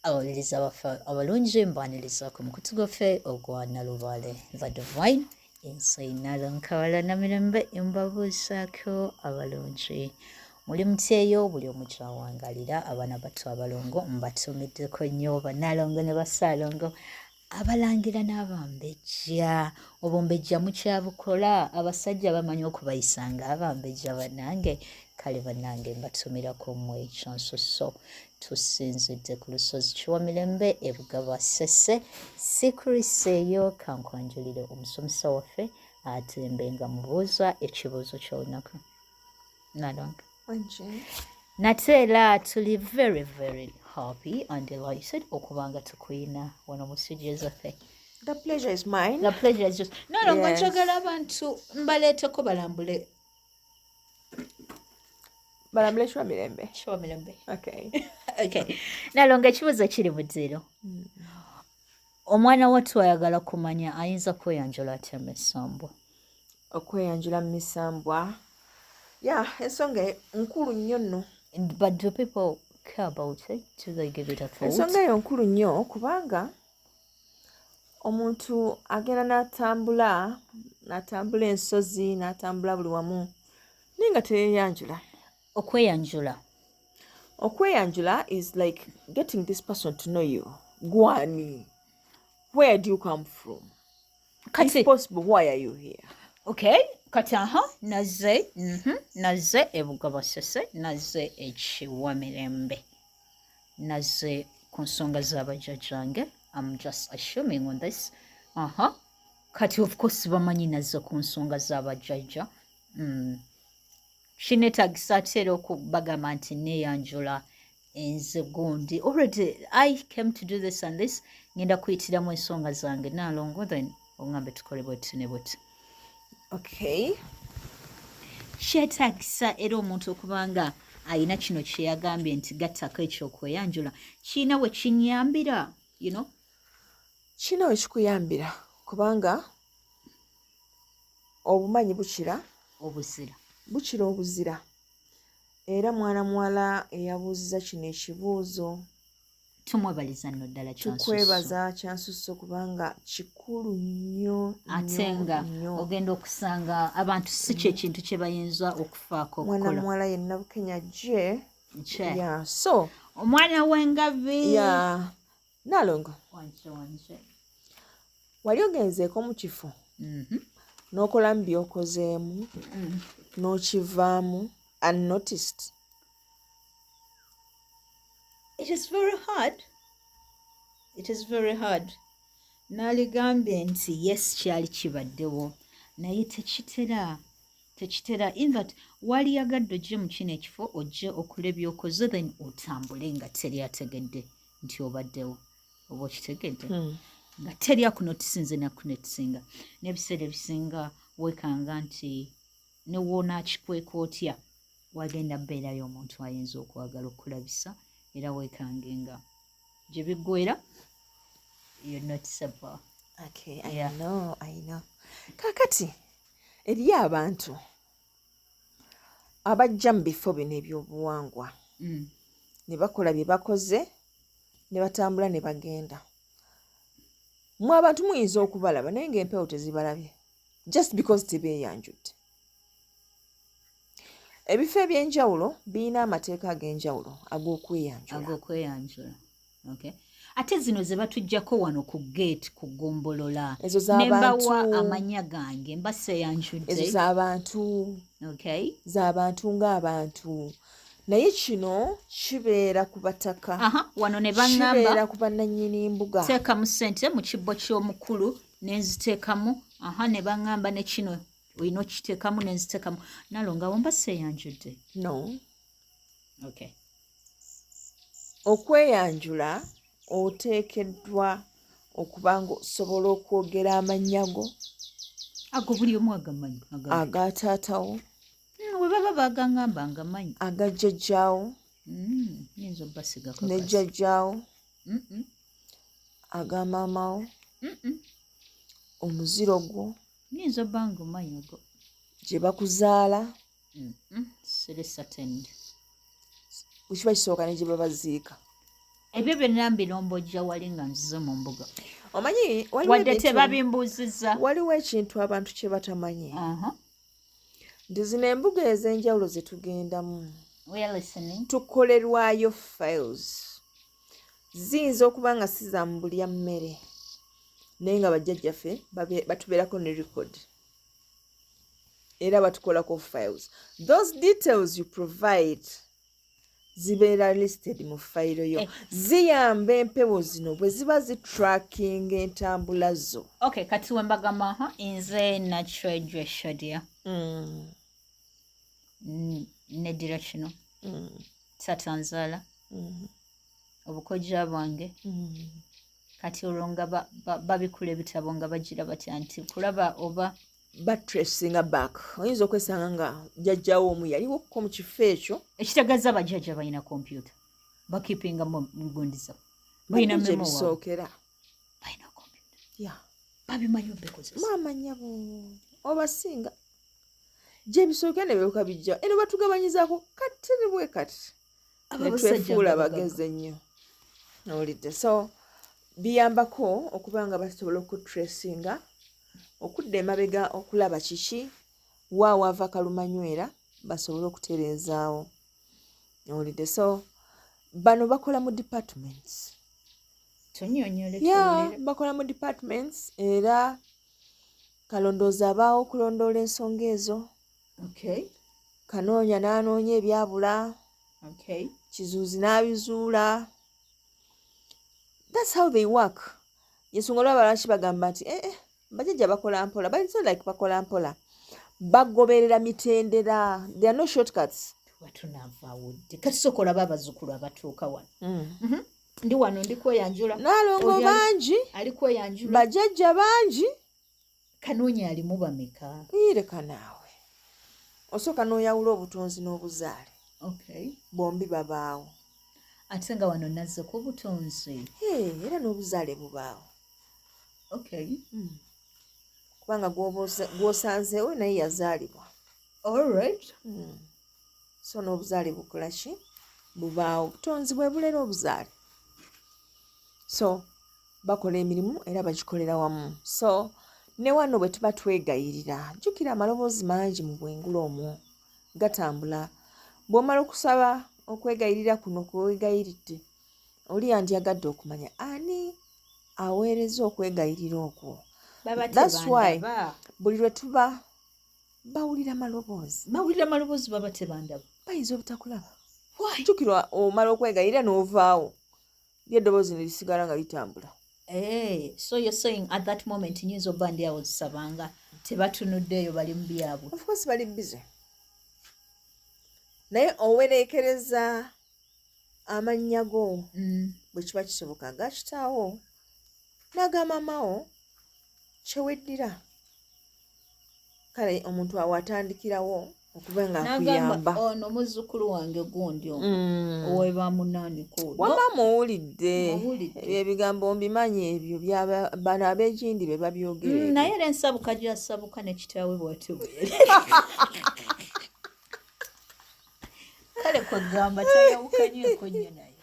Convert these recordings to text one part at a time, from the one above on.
Abawuliriza baffe abalungi, mbaniriza ku mukutu gwaffe ogwa Nalubaale The Divine. Ensi Nalonkawala Namirembe mbabuuzaako abalungi. Muli mutyeyo buli omu kyawangalira. Abaana bato abalongo mbatumiddeko nnyo, bannalongo ne basaalongo, abalangira n'abambejja. Obumbejja mukyabukola? Abasajja bamanyi okubayisanga abambejja bannange. Kale bannange, mbatumirako mmwe kyansusso. Tusinzidde ku lusozi Kiwamirembe e Bugaba Ssese. Sikuriseeyo, kankwanjulire omusomesa waffe atembe nga mubuuza ekibuuzo ky'olunaku. Nalongo, nate era tuli very very happy and delighted okuba nga tukuyina wano mu studio zaffe. The pleasure is mine. The pleasure is just Nalongo. Yes. Njagala abantu mbaleeteko balambule. Balambule Kiwamirembe. Kiwamirembe. Okay. Okay, Nalongo, ekibuuzo kiri mu ddiiro. Omwana wattu ayagala kumanya ayinza kweyanjula atya misambwa? Okweyanjula mu misambwa. Ya, ensonga nkulu nnyo nno. But do people care about it? Do they give it a thought? Ensonga eyo nkulu nnyo kubanga omuntu agenda n'atambula, n'atambula ensozi, n'atambula buli wamu, naye nga teyeeyanjula. Okweyanjula. Okweyanjula is like getting this person to know you. Gwani? Where do you come from? Kati If possible, why are you here? Okay, kati aha, nazze nazze eBugaba Ssese, nazze eKiwamirembe, nazze ku nsonga z'abajjajjange. I'm just assuming on this. Aha, kati of course bamanyi nazze ku nsonga z'abajjajja. Kineetagisa ate era okubagamba nti neeyanjula enze gundi, already I came to do this and this, ngenda kuyitiramu ensonga zange, Nalongo, then oŋŋambe tukole bwetu ne bwetu? Okay. Kyetaagisa era omuntu okuba nga ayina kino kyeyagambye nti gattako ekyokweyanjula kiina we kinyambira? Kirina we kikuyambira kubanga obumanyi bukira obuzira. Bukira obuzira. Era mwana muwala eyabuuziza kino ekibuuzo, tumwebaliza nno ddala kyansusso. Tukwebaza kyansusso kubanga kikulu nnyo ate nnyo nga nnyo. Ogenda okusanga abantu si kyekintu kye bayinza okufaako Mwana okukola. muwala yenna Bukenya gye Kye. Yeah, so omwana w'engabi. Yeah, Nalongo. Wanje, wanje. Wali ogenzeeko mu kifo n'okolamu by'okozeemu n'okivaamu unnoticed? It is very hard, it is very hard. Naaligambye nti yes, kyali kibaddewo, naye tekitera, tekitera in that waliyagadde ojje mu kino ekifo, ojje okola ebyokoze, then otambule nga teri ategedde nti obaddewo, oba okitegedde, nga teri akunotisinze nakunotisinga. N'ebiseera ebisinga weekanga nti newonaakikweka otya, wagenda beerayo omuntu ayinza okwagala okulabisa, era weekange nga gye biggwera you're noticeable. Okay, I know, I know. Kaakati Kaakati eriyo abantu abajja mu bifo bino ebyobuwangwa ne bakola bye bakoze ne batambula ne bagenda. Mwe abantu muyinza okubalaba naye ng'empewo tezibalabye just because tebeeyanjudde. Ebifo ebyenjawulo birina amateeka ag'enjawulo ag'okweyanjula. Ag'okweyanjula, okay. Ate zino ze batuggyako wano ku gate ku ggombolola, Ezo ne mbawa z'abantu. Amannya gange, mba seeyanjudde. Ezo z'abantu. Z'abantu ng'abantu, naye kino kibeera ku bataka, Aha, wano ne baŋŋamba kibeera ku bannannyini mbuga. Teekamu ssente mu kibbo ky'omukulu, nenziteekamu. Aha, ne baŋŋamba ne kino olina okukiteekamu, nenziteekamu. Nalongo, awo mba seeyanjudde? No. Okay. Okweyanjula, oteekeddwa okuba nga osobola okwogera amannya go. Ago buli omu agamanyi. Aga taatawo. We baba bagaŋŋamba ngamanyi. Aga jjajjaawo. Nyinza obbasigako. Ne jjajjaawo, aga maamawo, omuziro gwo. Nyinza obba nga omanyi ogwo. Gye bakuzaala. Siri certain. Bwe kiba kisooka ne gye babaziika. Ebyo byonna mbirombojja wali nga nzize mu mbuga. Omanyi waliwo wadde tebabimbuuzizza. Waliwo ekintu abantu kye batamanyi. Nti zino embuga ez'enjawulo ze tugendamu. We are listening. Tukolerwayo files. Ziyinza okuba nga si za mu bulya mmere, naye nga bajjajjaffe batubeerako ne record. Era batukolako files. Those details you provide zibeera listed mu fayiro yo. Ziyamba empewo zino bwe ziba zitrackinga entambula zo. Okay, kati we mbagamba, ha, nze Nachwejwe Shadia. Neddira kino. Taata nzaala. Obukojja bwange. Kati olwo nga babikula ebitabo nga bagira batya nti kulaba oba batracinga back. Oyinza okwesanga nga jjajjawo omu yaliwoko mu kifo ekyo. Ekitegeeza bajjajja balina kompyuta, bakeepinga mu gundi zaabwe, balina gye memo waabwe. Bisookera. Balina kompyuta. Babimanyi obikozesa. Maama nnyabo, obasinga gye bisookera ne biruka bijja eno batugabanyizaako katini bwe kati. Abo Ne abasajja twefuula nga bagagga. abagezi ennyo. Owulidde? So biyambako okuba nga basobola okutracinga okudda emabega okulaba kiki wa waava kalumanywera basobole okutereezaawo. Owulidde? So bano bakola mu departments. Tunnyonnyole tuwulire. Bakola mu departments era kalondoozi abaawo okulondoola ensonga ezo. Kanoonya n'anoonya ebyabula. Kizuuzi n'abizuula. That's how they work. Yensonga olwaba lwaki bagamba nti bajjajja bakola mpola, but it's not like bakola mpola, bagoberera mitendera. There are no shortcuts. Tuba tunaavaawo ddi? Kati sooka olaba abazzukulu abatuuka wano. Ndi wano ndi kweyanjula. Naalongo Oli bangi. Ali kweyanjula. Bajjajja bangi. Kanoonya alimu bameka? Ireka naawe, osooka n'oyawula obutonzi n'obuzaale. Bombi babaawo. Ate nga wano nazze ku butonzi. Hey, era n'obuzaale bubaawo. Kubanga gw'osanzeewo naye yazaalibwa. So n'obuzaale bukola ki? Bubaawo. Obutonzi bwe buleera obuzaale. So bakola emirimu era bagikolera wamu. So ne wano bwe tuba twegayirira, jjukira amaloboozi mangi mu bwengula omwo gatambula. Bw'omala okusaba okwegayirira kuno kweweegayiridde, oli yandyagadde okumanya ani aweereza okwegayirira okwo. Baba That's why tebandaba. buli lwe tuba bawulira maloboozi. Bawulira maloboozi, baba tebandaba. Bayinza obutakulaba. Why? Jjukira omala okwegayirira n'ovaawo, lyo eddoboozi ne lisigala nga litambula. So you're saying at that moment nyinza obba ndi awo nsabanga tebatunuddeeyo, bali mu byabwe. Of course bali busy. Naye owereekereza amannya go bwe kiba kisoboka aga kitaawo n'aga maama kyeweddira. Kale omuntu awo atandikirawo okuba nga N'agamba akuyamba. ono muzzukulu wange gundi ono owebamunaaniko ono. Wamma muwulidde. Muwulidde. Ebyo ebigambo mbimanyi, ebyo bano ab'ekindi be babyogera ebyo. Naye era ensabuka gy'asabuka ne kitaawe bw'atyo bwe yali. Kale kwegamba tayawukanyeeko nnyo naye.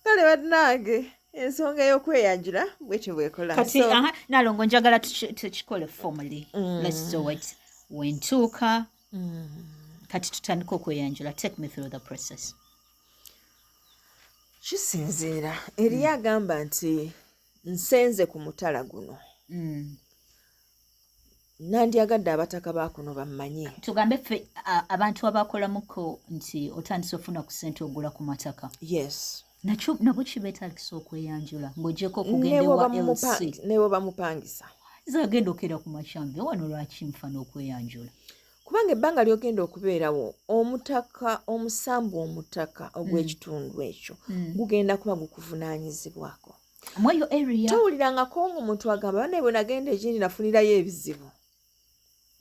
Kale bannange, ensonga ey'okweyanjula bwetyo bw'ekola. Kati So aha, Nalongo njagala tukikole formally. Let's do it. Wentuuka kati tutandika okweyanjula. Take me through the process. Kisinziira eriyo agamba nti nsenze ku mutala guno. Nandyagadde abataka ba kuno bammanye. Tugambe ffe abantu abakolamuko nti otandise ofuna ku ssente ogula ku mataka. Yes. Nakyo nabo kibeetagisa okweyanjula ng'ogyeko okugenda Ne ewa bw'oba LC. ne bw'oba mupangisa. Nze agenda okeera ku makyambe wano lwaki nfa n'okweyanjula? Kubanga ebbanga ly'ogenda okubeerawo omutaka, omusambu omutaka ogw'ekitundu ekyo gugenda kuba gukuvunaanyizibwako. Mu eyo area. Towulirangako ng'omuntu agamba bannaye bwe nagenda ekindi nafunirayo ebizibu.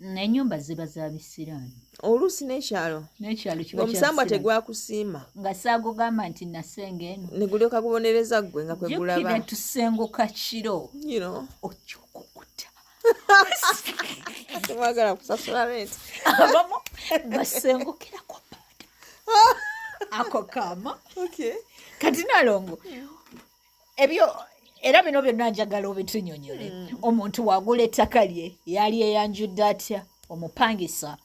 Ennyumba ziba za bisiraani. Oluusi n'ekyalo. N'ekyalo kiba kya Omusambwa bisiraani. tegwakusiima. Nga saagugamba nti nasenga eno. Ne gulyoka gubonereza ggwe nga kwe gulaba. Jjukira tusenguka kiro. You know. Ojja okukuta. Temwagala kusasula rent. Abamu basengukira ku bbaada. Ako kaama. Kati Nalongo, ebyo era bino byonna njagala obitunyonyole. Omuntu wagula ettaka lye yali eyanjudde atya omupangisa?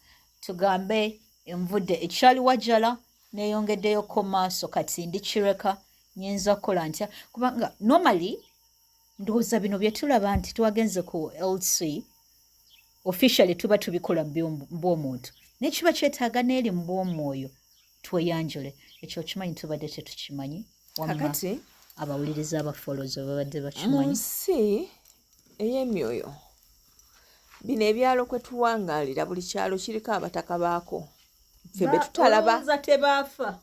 Tugambe envudde ekyali wajala neyongeddeyoko maaso, kati ndi Kireka, nyinza kukola ntya? Kubanga normally ndowooza bino bye tulaba nti twagenze ku LC officially tuba tubikola mu bw'omuntu, naye kiba kyetaaga n'eri mu bw'omwoyo tweyanjule. Ekyo okimanyi tubadde tetukimanyi. Wamma Kakati abawuliriza abafollows babadde mu bakimanyi. nsi ey'emyoyo, bino ebyalo kwe tuwangaalira, buli kyalo kiriko abataka baako ffe be tutalaba. Olowooza tebaafa?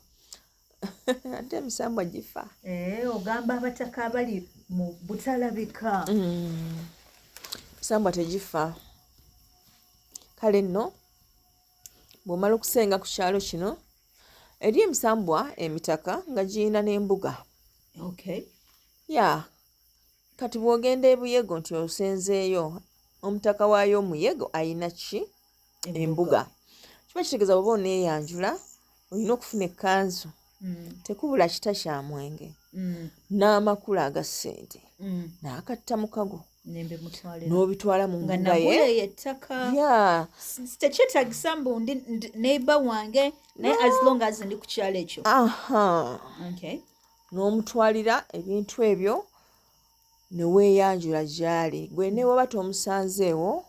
Ate emisambwa gifa. Eh, ogamba abataka abali mu butalabika. Misambwa tegifa. Kale nno bw'omala okusenga ku kyalo kino, eri emisambwa emitaka nga girina n'embuga. Ya, kati bw'ogenda ebuyego nti osenzeeyo, omutaka waayo omuyego ayina ki? Embuga. Kiba kitegeeza bw'oba oneeyanjula olina okufuna ekkanzu, tekubula kita kya mwenge n'amakula aga ssente n'akatta mukago Nembimutwalira n'obitwala mu nga mbuga ye. nagula eyo ettaka. Tekyetagisa mbu ndi neighbor wange, naye as long as ndi ku kyalo ekyo. Aha. N'omutwalira ebintu ebyo ne weeyanjula gy'ali. Gwe ne waba tomusanzeewo,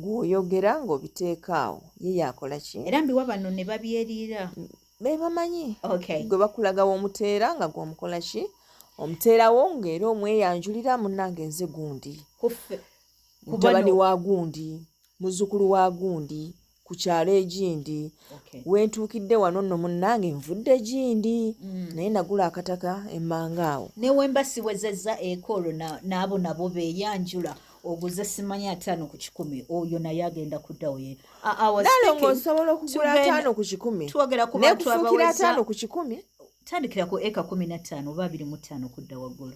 gw'oyogera ng'obiteeka awo, ye yakola ki? Era mbiwa bano ne babyeriira. Be bamanyi. Gwe bakulaga w'omuteera nga gw'omukola ki, omuteerawo, ng'era omweyanjulira, munnange nze gundi, Kuffe ku mutabani bano. wa gundi, muzzukulu wa gundi, ku kyalo egindi, wentuukidde wano nno munnange nvudde gindi, naye nagula akataka emmanga awo. Ne wemba siwezezza eka, olwo n'abo nabo beeyanjula, oguze simanyi 50 ku 100, oyo naye agenda kuddawo ye. Nalongo, osobola okugula 50 ku 100 Twogera ku bantu nekufuukira abaweza 50 ku 100. Tandikira ku eka 15 oba 25 kudda waggulu.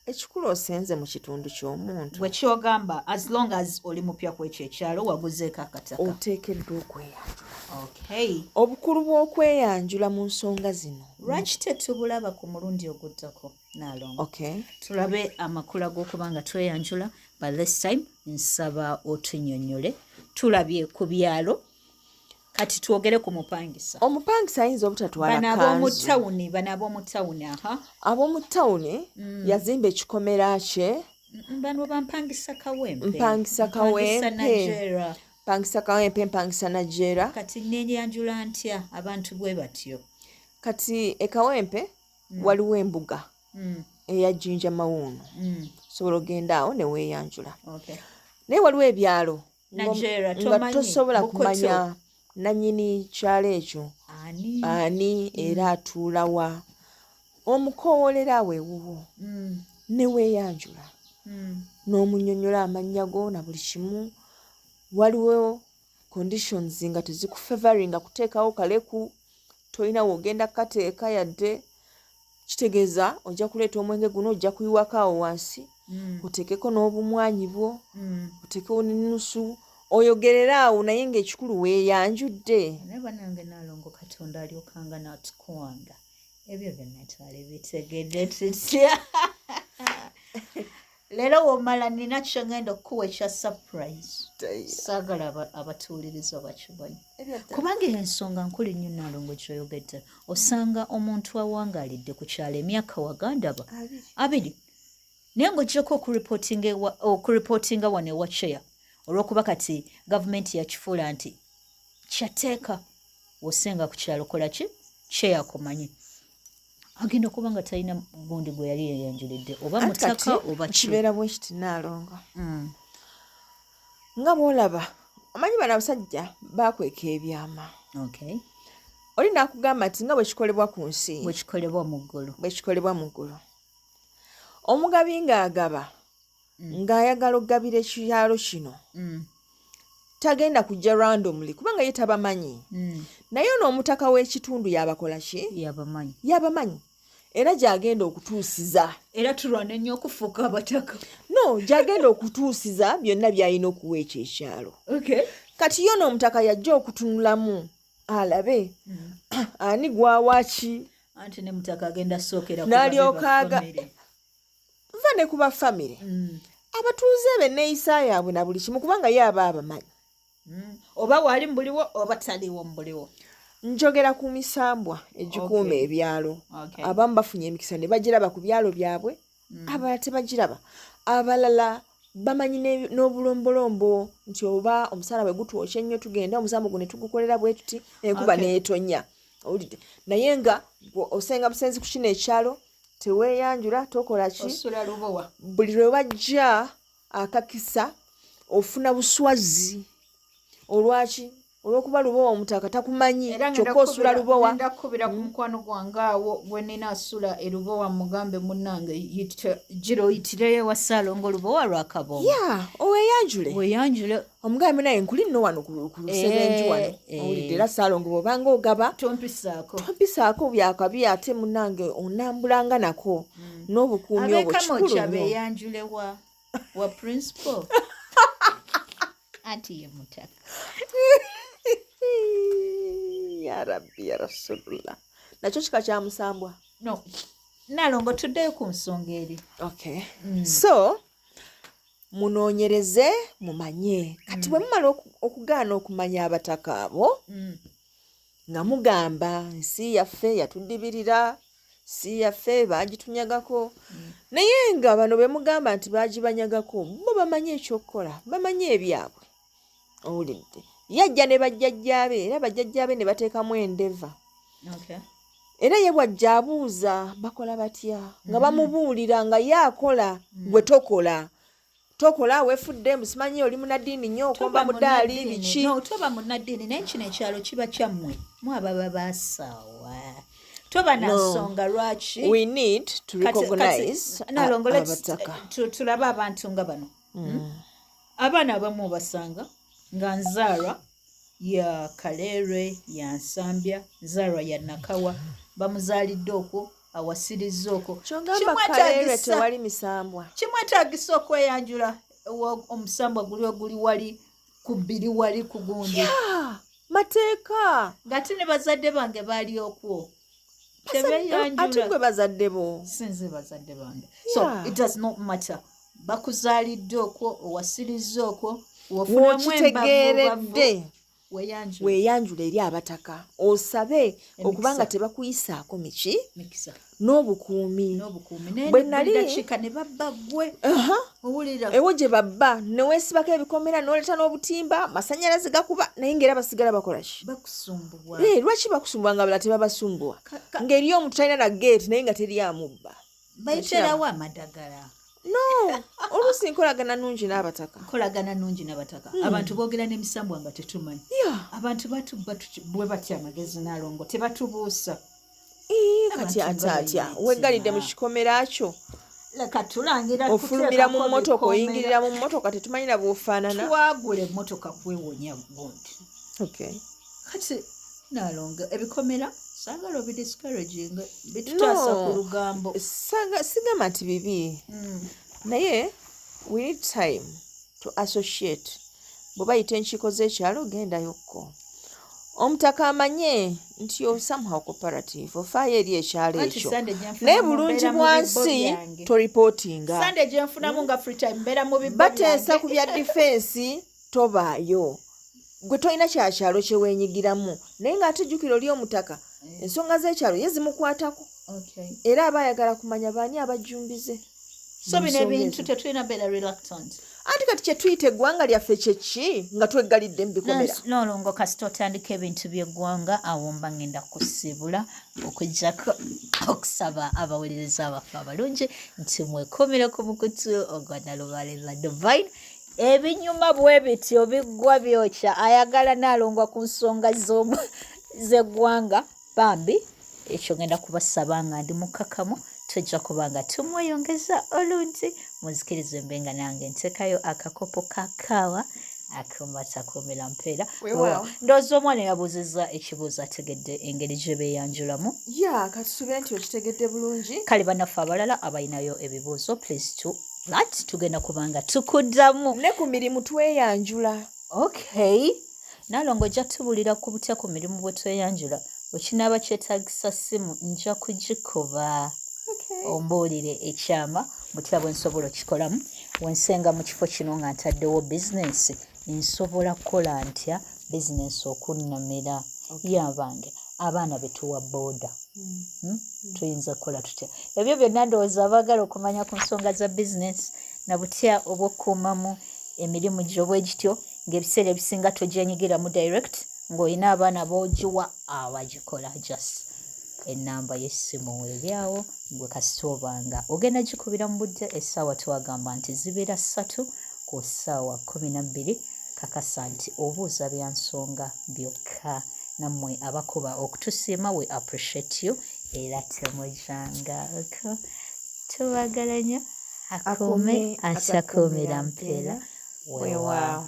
Ekikulu osenze mu kitundu ky'omuntu. Bwe kyogamba, as long as oli mupya ku ekyo ekyalo, waguzeeko akataka, Oteekeddwa okweyanjula. Obukulu bw'okweyanjula mu nsonga zino. Lwaki tetubulaba ku mulundi oguddako, Naalongo? Okay. Tulabe amakula g'okuba nga tweyanjula, but this time nsaba otunnyonnyole. Tulabye ku byalo, kati twogere ku mupangisa. Omupangisa ayinza obutatwala Bano ab'omu kanzu. tawuni, bano ab'omu tawuni, aha. Ab'omu tawuni yazimba ekikomera kye. Bano bampangisa Kawempe. Mpangisa Kawempe. Najera. Mpangisa Kawempe, mpangisa Najera. Kati nenyanjula ntya abantu bwe batyo? Kati ekawempe waliwo embuga eya Jjinja Mawuuno, osobola ogenda awo ne weeyanjula. Naye waliwo ebyalo Najera, nga tomanyi, tosobola Bukoto. kumanya nannyini kyalo ekyo Ani? ani era atuulawa. Omukoowolera awo ewuwo ne weeyanjula n'omunnyonnyola amannya go na buli kimu. Waliwo conditions nga tezikufavoringa kuteekawo kaleku, tolina w'ogenda kukateeka yadde. Kitegeeza ojja kuleeta omwenge guno, ojja kuyiwako awo wansi, oteekeko n'obumwanyi bwo, oteekewo n'ennusu, oyogerere awo, naye ng'ekikulu weeyanjudde. Naye banange Naalongo, Katonda alyokanga n'atukuwanga ebyo byonna twali bitegedde tutya? Leero womala nina kyengenda okukuwa ekya surprise. Saagala abatuwuliriza bakimanyi, kubanga eyo ensonga nkulu nnyo, Naalongo, kyoyogedde. Osanga omuntu awangaalidde ku kyalo emyaka wagandaba 20, naye ng'oggyeko okureportinga wano ewa chair, olw'okuba kati gavumenti yakifuula nti kyateeka wosenga ku kyalo kola ki, chair akumanyi, agenda okuba nga talina gundi gwe yali yeyanjulidde, oba Anti mutaka kati oba ki. Kibeera bwe kiti, Naalongo, nga bw'olaba, omanyi bano abasajja bakweka ebyama. Oli n'akugamba nti nga bwe kikolebwa ku nsi, Bwe kikolebwa mu ggulu. Bwe kikolebwa mu ggulu. Omugabi ng'agaba, ng'ayagala okugabira ekyalo kino, tagenda kujja randomly kubanga ye tabamanyi. Naye ono omutaka w'ekitundu yabakola ki? Yabamanyi. Yabamanyi, era gy'agenda okutuusiza. Era tulwana ennyo okufuuka abataka. No, gy'agenda okutuusiza byonna by'alina okuwa ekyo ekyalo. Kati yo n'omutaka yajja okutunulamu. Alabe ani gwawaki. Anti ne mutaka agenda sookera n'alyoka va ne ku bafamire, abatuuze be, neeyisa yaabwe na buli kimu, kubanga ye aba abamanyi. Oba waali mubuliwo oba taliiwo mubuliwo. Njogera ku misambwa egikuuma ebyalo. Abamu bafunye emikisa ne bagiraba ku byalo byabwe, abalala tebagiraba. Abalala bamanyi n'obulombolombo nti oba omusana bwe gutwokya ennyo, tugenda omusambo guno ne tugukolera bwe tuti, enkuba n'etonya. Owulidde? Naye nga gwe osenga busenzi ku kino ekyalo, teweeyanjula, tokola ki? Osula Lubowa. Buli lwe wajja akakisa ofuna buswazi. Olwaki? Olwokuba Lubowa omutaka takumanyi. Era ngenda Kyokka osula Lubowa. Ngenda kukubira ku mukwano gwange awo gwe nina asula e Lubowa, mugambe, "Munnange, gira oyitireyo ewa Ssaalongo Lubowa lwakabongo." Ya, oweeyanjule. Weeyanjule. Omugambe, "Naye nkuli nno wano ku lusebenju wano." Owulidde? Era Ssaalongo bw'obanga ogaba, Tompisaako. Tompisaako byakabi, ate munnange onambulanga nako n'obukuumi obwo kikulu Ab'ekamokya nnyo. beeyanjule wa principal, anti ye mutaka. Ya Rabbi ya Rasulullah, nakyo kika kya musambwa. No, Nalongo, tuddeyo ku nsonga eri. Okay, so munoonyereze mumanye. Kati bwe mumala okugaana okumanya abataka abo, nga mugamba nsi yaffe yatudibirira, si yaffe, baagitunyagako, naye nga bano be mugamba nti baagibanyagako bo bamanyi ekyokukola, bamanyi ebyabwe. Owulidde? Yajja ne bajjajjaabe, era bajjajjaabe ne bateekamu endeva. Era ye bw'ajja abuuza bakola batya, nga bamubuulira nga ye akola. Gwe tokola, tokola, weefudde musimanyi oli munaddiini nnyo, okomba Toba mudaali. Munnaddiini. Biki? No, toba munnaddiini, naye kino ekyalo kiba kyammwe, mu ababa basaawa. Toba na No. nsonga lwaki. We need to recognize Nalongo, abataka. Tulabe abantu nga bano. Abaana abamu obasanga nga nzaalwa ya Kaleerwe, ya Nsambya, nzaalwa ya Nakawa, bamuzaalidde okwo, awasirizza okwo. Kyongamba Kaleerwe tewali misambwa? Kimwetaagisa okweyanjula omusambwa guli oguli wali ku bbiri, wali ku gundi? Yeah, mateeka. Ng'ate ne bazadde bange baali okwo. Ate Tebeeyanjula. Gwe bazadde bo? Sinze bazadde bange. So it does not matter, bakuzaalidde okwo, owasirizza okwo, wofunamu W'okitegeeredde, weyanjula. Weeyanjula eri abataka, osabe Emikisa. okubanga tebakuyisaako miki Mikisa. n'obukuumi. N'obukuumi. Naye Bwe buli dakiika ne babba ggwe. Owulira? Ewo gye babba, neweesibako ebikomera, n'oleeta n'obutimba, masanyalaze gakuba, naye ng'era basigala bakola ki? Bakusumbuwa. Eh, lwaki bakusumbuwa nga abalala tebabasumbuwa? Ng'eri omuntu talina na geeti, naye nga teri amubba. Bayiterawo amadagala. No, oluusi nkolagana nungi n'abataka. Nkolagana nungi n'abataka. Abantu boogera n'emisambwa nga tetumanyi. Abantu batubba bwe batya amagezi, Nalongo, tebatubuusa. Ii, kati Abantu ate nga atya balina weggalidde mu etima. kikomera kyo? Leka tulangira. Ofulumira mu Kuteekako mmotoka, bikomera. oyingirira mu mmotoka, tetumanyi na bw'ofaanana. Twagula emmotoka kwewonya gundi. Kati Nalongo, ebikomera saagala obidiscouraging, bitutaasa No. ku lugambo. Sigamba nti bibi, naye we need time to associate. Bwe bayita enkiiko z'ekyalo, gendayokko, omutaka amanye nti yo somehow cooperative, ofaayo eri ekyalo Anti ekyo. Sunday gye nfunamu Naye bulungi mbeera mu bwansi bibbo byange. toripootinga. Sande gye nfunamu nga free time, mbeera mu bibbo Bateesa byange. ku bya defense, tobaayo. Gwe tolina kyakyalo kyeweenyigiramu, naye ng'ate jjukira oli omutaka, ensonga z'ekyalo ye zimukwatako. Era aba ayagala kumanya baani abajjumbize So mu bino nsonga ebintu ezo. tetulina beera reluctant. Anti kati kyetuyita eggwanga lyaffe kyeki nga tweggalidde mu bikomera? Nolongo, kasita otandika ebintu by'eggwanga, awo mba ngenda kusiibula, okuggyako okusaba abawuliriza baffe abalungi nti mwekumire ku mukutu ogwa Nalubale la Divine. Ebinyuma bwe bityo biggwa byokya. Ayagala Nalongwa ku nsonga z'eggwanga, bambi ekyo ngenda kubasaba nga ndi mukakamu, tujja kuba nga tumweyongeza olundi. Munzikirize mbe nga nange nteekayo akakopo ka kaawa akumatakuumira mpeera. Weewaawo. Ndowooza omwana yabuuzizza ekibuuzo ategedde engeri gye beeyanjulamu. Ya, katusuubire nti okitegedde bulungi. Kale bannaffe abalala abalinayo ebibuuzo, please to that tugenda kubanga tukuddamu. Ne ku mirimu tweyanjula. Okay. Naalongo, ojja tubulira ku butya ku mirimu bwe tweyanjula. Wekinaaba kyetaagisa ssimu, nja kugikuba. Ombuulire ekyama butya bwe nsobola okikolamu. Wensenga mu kifo kino nga ntaddewo bizinensi, nsobola kukola ntya bizinensi okunnamira? Yabange abaana betuwa booda, Tuyinza kukola tutya? Ebyo byonna ndowooza abaagala okumanya ku nsonga za bizinensi na butya obw'okukuumamu emirimu gyo bwe gityo, ng'ebiseera ebisinga togyenyigiramu direct, ng'olina abaana b'ogiwa abagikola. Just ennamba y'essimu weeryawo, gwe kasita obanga ogenda gikubira mu budde. Essaawa twagamba nti zibeera 3 ku ssaawa 12. Kakasa nti obuuza bya nsonga byokka. Nammwe abakuba okutusiima, we appreciate you, era temujangako. Tubagala nnyo. Akuume atakuumira mpeera. Weewaawo.